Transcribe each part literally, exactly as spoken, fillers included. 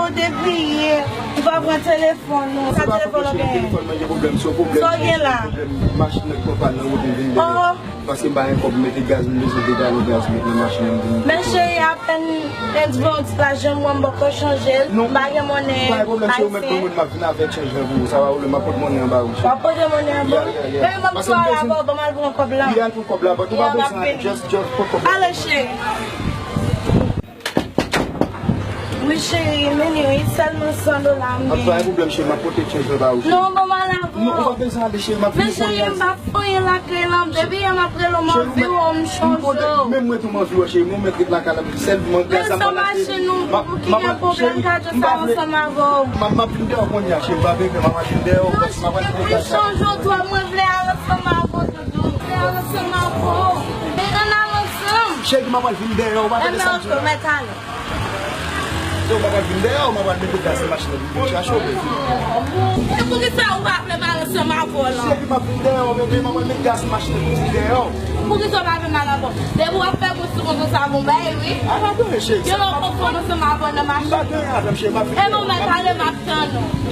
Ou depi yè, ou pa pran telefòn ou. Sa telefòn ou genyen? Telefòn mwen gen pwoblèm, se yon pwoblèm. Sa w gen la? Pwoblèm machin nan ki pran pàn nan wout, m vin dèyè. Oh. Paske m pa gen kòb mete gaz, m bezwen de galon gaz mete nan machin nan, m vin. Men cheri, apèn N divan ou ti pa janm wè m bòkò chanje l. Non. M pa gen monnen ayisyen. Pa gen pwoblèm, se ou mèt ban mwen, m ap vin avèk chanj lan pou ou. Sa pa pwoblèm, m ap pote monnen an ba ou, cheri. W ap pote monnen an ba m? Yeah, yeah, yeah. Men m ap sou al avè w, ban m al pran kòb la. Yeah, al pran kòb la, but ou pa bezwen, just, just pran kòb la. Ale, cheri. Wi, cheri, men li wi, sèlman san dola m genyen. Pa gen pwoblèm, cheri, m ap pote chanj lan ba ou, cheri. Non, ban m al avè w. Non, ou pa bezwen ale, cheri, m ap vini kounye a. Men cheri, m pa fè anyen lakay lan. Depi yè m ap rele w, m anvi wè w, m chonje w. Menm mwen tou m anvi wè, cheri, mwen mèt ret lakay la, sèlman gaz la m pral achte. Pou ki gen pwoblèm, ka di sa ansanm avè w. M ap vin dèyè w kounye a, cheri, pa bezwen, m ap al vin dèyè w, m ap al vin dèyè w. Wi, chonje w twòp, mwen vle al ansanm avè w, doudou. Mwen vle al ansanm avè w. Men ann al ansanm. Cheri, m ap al vin dèyè w, ou pa tande sa m di w la? Mèt ale. Se ou pa pral vin dèyè w, mwen pral mete gaz nan machin nan pou vin chache w, bebe. E poukisa ou pa vle m al ansanm avè w lan? Se ki m ap vin dèyè w, bebe, mwen pral mete gaz nan machin nan pou vin dèyè w. Poukisa ou pa vle m al avè w? Depi w ap fè bouch sou konsa, bon, bay, wi. A, pa gen anyen, cheri. Gen lè w konn fè ansanm avè w nan machin. M pa gen anyen avè m, cheri, m ap vin dèyè w. E bon, mèt ale, m ap tann ou.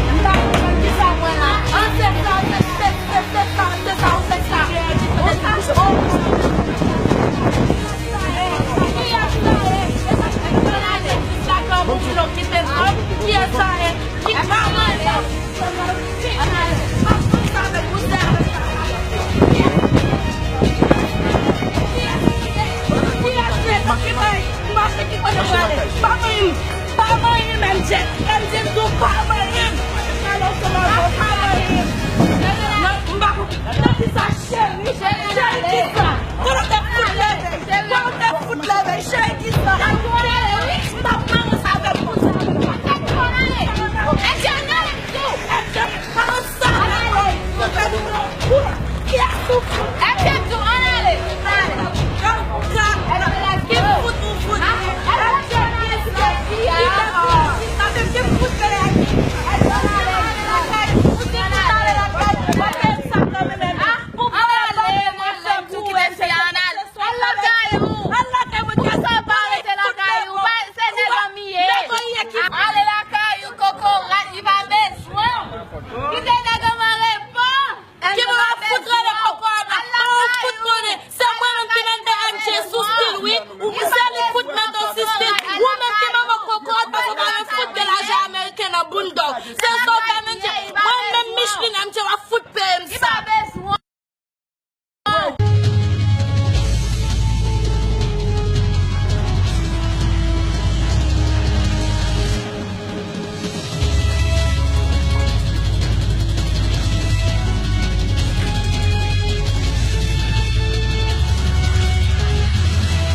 M pa konprann kisa m wè la. An, se sa, se, se, se, se sa, se sa, se sa. Kiyès sa ye? Kiyès sa ye? E sa k fè m pran lajistis la, kòm ou vin okipè m. Kiyès sa ye? Ki pa mwen ye?